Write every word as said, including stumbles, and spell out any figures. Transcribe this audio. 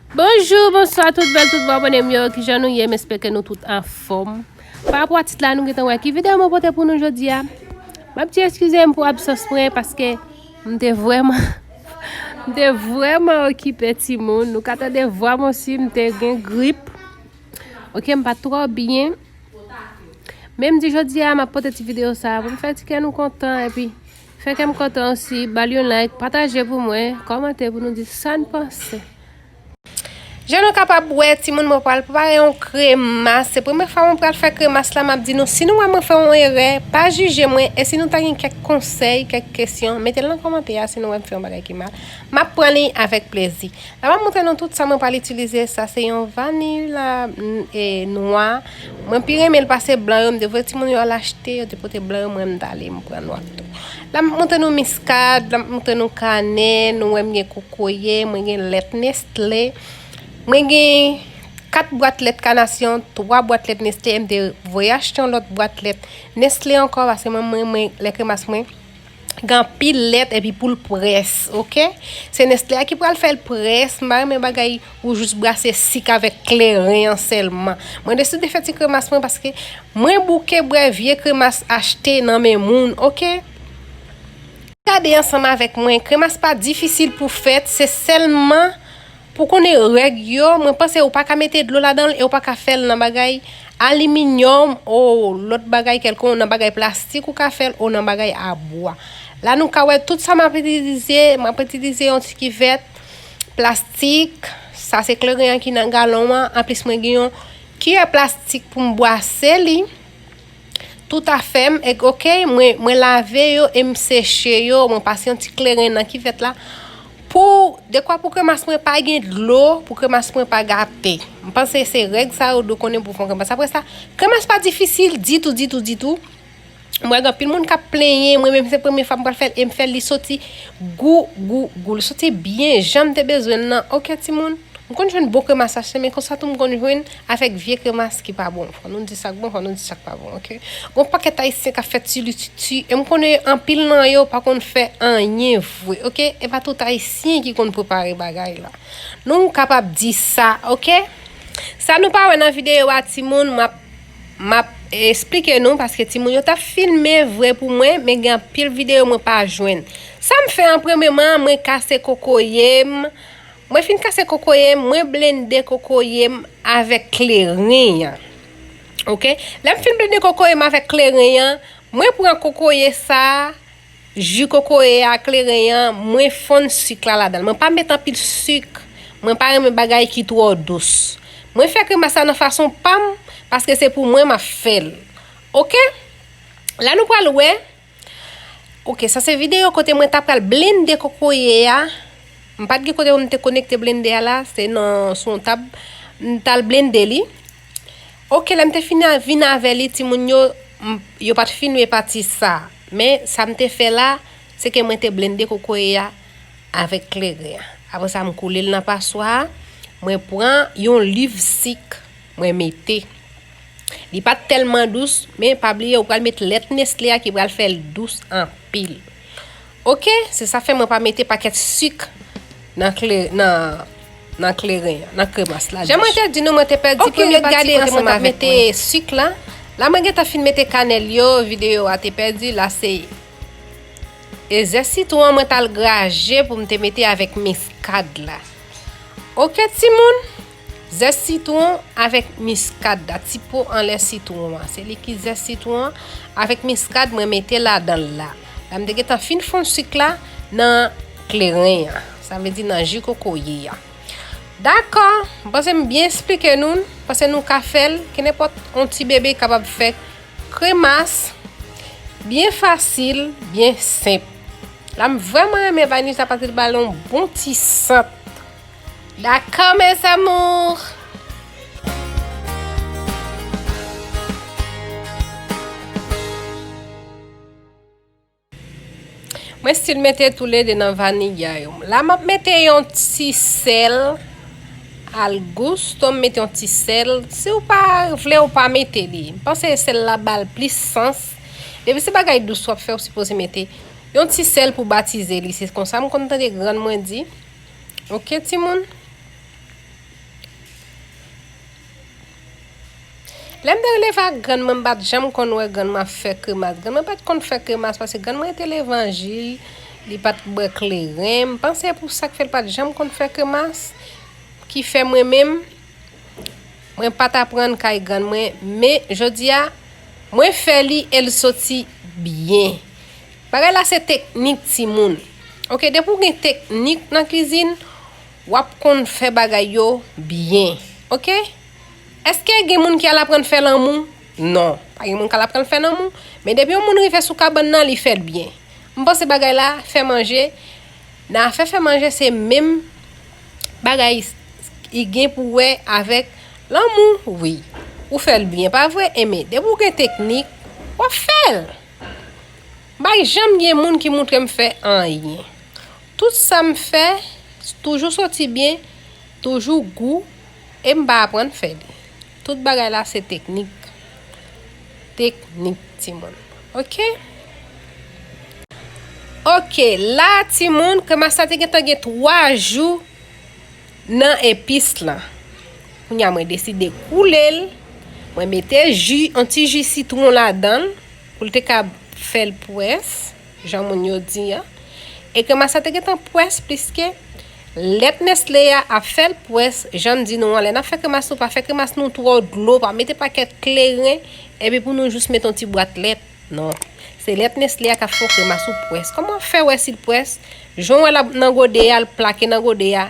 Bonjou, bonswa tout bèl, tout bon abòne m yo. Kijan nou ye? M espere ke nou tout anfòm. Pa rapò a tit la, nou gentan wè ki videyo mwen pote pou nou jodi a. M ap di eskize m pou absans mwen paske m te vrèman, m te vrèman okipe timoun. Nou ka tande vwa m osi, m te gen grip. Ok, m pa twò byen. Men m di jodi a, m ap pote ti videyo sa a pou m fè ti kè nou kontan, epi fè kè m kontan osi, ba l yon like, pataje pou mwen, kòmante pou nou di sa n panse. Jan nou kapab wè, timoun, mwen pral prepare yon kremas. Se premye fwa mwen pral fè kremas la, m ap di nou, si nou wè mwen fè yon erè, pa jije mwen, e si nou ta gen kèk konsèy, kèk kesyon, mete l nan kòmantè a si nou wè m fè yon bagay ki mal. M ap pran li avèk plezi. La m ap montre nou tout sa mwen pral itilize. Sa se yon vaniy la, n-, e, nwa. Mwen pi renmen l pase blan yo. M te voye timoun yo al achte, yo te pote blan yo, mwen m t ale, m pran nwa tou. La m ap montre nou miskad, la m ap montre nou kanèl, nou wè m gen kokoye, mwen gen lèt Nestlé, mwen gen kat bwat lèt Kanasyon, twa bwat lèt Nestlé, e m te voye achte yon lòt bwat lèt Nestlé ankò, paske mwen, mwen, mwen, lè kremas mwen, gen anpil lèt epi pou l près, ok? Se Nestlé a ki pral fè l près, m pa renmen bagay ou jis brase sik avèk kleren an sèlman. Mwen deside fè ti kremas mwen paske mwen bouke bwè vye kremas achte nan men moun, ok? Gade ansanm avèk mwen, kremas pa difisil pou fèt, se sèlman pou konnen règ yo, mwen panse ou pa ka mete dlo ladan l e ou pa ka fè l nan bagay aliminyòm o lòt bagay kèlkonk, nan bagay plastik ou ka fè l o nan bagay a bwa. La nou ka wè tout sa m ap itilize, m ap itilize yon ti kivèt plastik, sa se kleren an ki nan galon an, anplis mwen gen yon kiyè plastik pou m bwase li. Tout afè m, e, ok, mwen, mwen lave yo e m seche yo, mwen pase yon ti kleren nan kivèt la. Pou, dekwa pou kremas mwen pa gen dlo, pou kremas mwen pa gate. M panse se règ sa yo dwe konnen pou fè yon kremas. Apre sa, kremas pa difisil ditou, ditou, ditou. Mwen gen anpil moun k ap plenyen, mwen menm se premye fwa m pral fè l, e m fè l, li soti gou, gou, gou. Li soti byen, jan m te bezwen l nan. Ok, timoun? M konn jwenn bon kremas achte, men konsa tou m konn jwenn avèk vye kremas ki pa bon. Fò nou di sa k bon, fò nou di sa k pa bon, ok? Gon pakèt Ayisyen k ap fè tilititi, e m konnen anpil nan yo pa konn fè anyen vre, ok? E pa tout Ayisyen ki konn prepare bagay la. Nou kapab di sa, ok? Sa nou pa wè nan videyo a, timoun, m ap, m ap esplike nou, paske timoun yo t ap filme vre pou mwen, men gen anpil videyo mwen pa jwenn. Sa m fè an premyeman, mwen kase kokoye m, Mwen fin kase kokoye m, mwen blende kokoye m avèk kleren an. Ok? Lè m fin blende kokoye m avèk kleren an, mwen pran kokoye sa a, ji kokoye a, kleren an, mwen fonn sik la ladan l. Mwen pa met anpil sik. Mwen pa renmen bagay ki twò dous. Mwen fè kremas la nan fason pa m, paske se pou mwen m ap fè l. Ok? La nou pral wè. Ok, sa se videyo kote mwen ta pral blende kokoye a. M pa t gen kote pou m te konekte blende a la, se nan, sou yon tab. M t al blende li. Ok, lè m te fin a-, vin avè li, timoun yo, m, yo pa t fin wè pati sa. Men, sa m te fè la, se ke mwen te blende kokoye a avèk kleren an. Apre sa, m koule l nan paswa a. Mwen pran yon liv sik, mwen mete. Li pa t tèlman dous, men pa bliye ou pral met lèt Nestlé a ki pral fè l dous anpil. Ok, se sa fè mwen pa mete pakèt sik nan kle-, nan, nan kleren an, nan kremas la. Jan mwen te di nou, mwen te pèdi premye pati kote mwen t ap mete sik la. La mwen gentan fin mete kanèl yo, videyo a te pèdi, la se, e zès sitwon an mwen t al graje pou m te mete avèk miskad la. Ok, timoun? Zès sitwon avèk miskad la, ti po anlè sitwon an. Se li ki zès sitwon an avèk miskad mwen mete ladan l la. La m te gentan fin fonn sik la nan kleren an. Sa vle di nan ji kokoye a. Dakò, m panse m byen esplike nou, m panse nou ka fè l, kenenpòt yon ti bebe kapab fè kremas, byen fasil, byen senp. La m vrèman renmen vaniy sa paske l ba l yon bon ti sant. Dakò, mes amours. Mwen still mete toulede nan vaniya yo. La m ap mete yon ti sèl al gusto, m mete yon ti sèl. Si w pa vle, w pa mete li. M panse sèl la ba l plis sans. Depi se bagay dous w ap fè, w sipoze mete yon ti sèl pou batize li. Se konsa m konn tande grann mwen di. Ok, timoun? Lè m te leve ak grann mwen, m pa t janm konn wè grann mwen ap fè kremas. Grann mwen pa t konn fè kremas paske grann mwen te levanjil, li pa t bwè kleren. M panse pou sa k fè l pa t janm konn fè kremas, ki fè mwen menm, mwen pa t aprann kay grann mwen, men jodi a, mwen fè li e l soti byen. Bagay la se teknik, timoun. Oke, depi w gen teknik nan kizin, w ap konn fè bagay yo byen. Oke? Èske gen moun ki al aprann fè lanmou? Non, pa gen moun k al aprann fè lanmou. Men depi yon moun rive sou kabann nan, li fè l byen. M panse bagay la, fè manje, nan afè fè manje, se menm bagay li gen pou wè avèk lanmou, wi. Ou fè l byen, pa vre? Enben, depi w gen teknik, w ap fè l. M pa janm gen moun ki montre m fè anyen. Tout sa m fè, toujou soti byen, toujou gou, e m pa aprann fè li. Tout bagay la se teknik. Teknik, timoun. Oke? Oke, la, timoun, kremas la te gentan gen twa jou nan epis lan. Kounye a, mwen deside koule l. Mwen mete ji, yon ti ji sitwon ladan l pou l te ka fè l pwès, jan moun yo di an. E kremas la te gentan pwès, pliske lèt Nestle a ap fè l pwès, jan m di nou an, lè n ap fè kremas nou, pa fè kremas nou twò dlo, pa mete pakèt kleren, epi pou nou jis mete yon ti bwat lèt. Non. Se lèt Nestle a k ap fè kremas ou pwès. Kòman w fè wè si l pwès? Jan w wè l ap nan gode a, l plake nan gode a.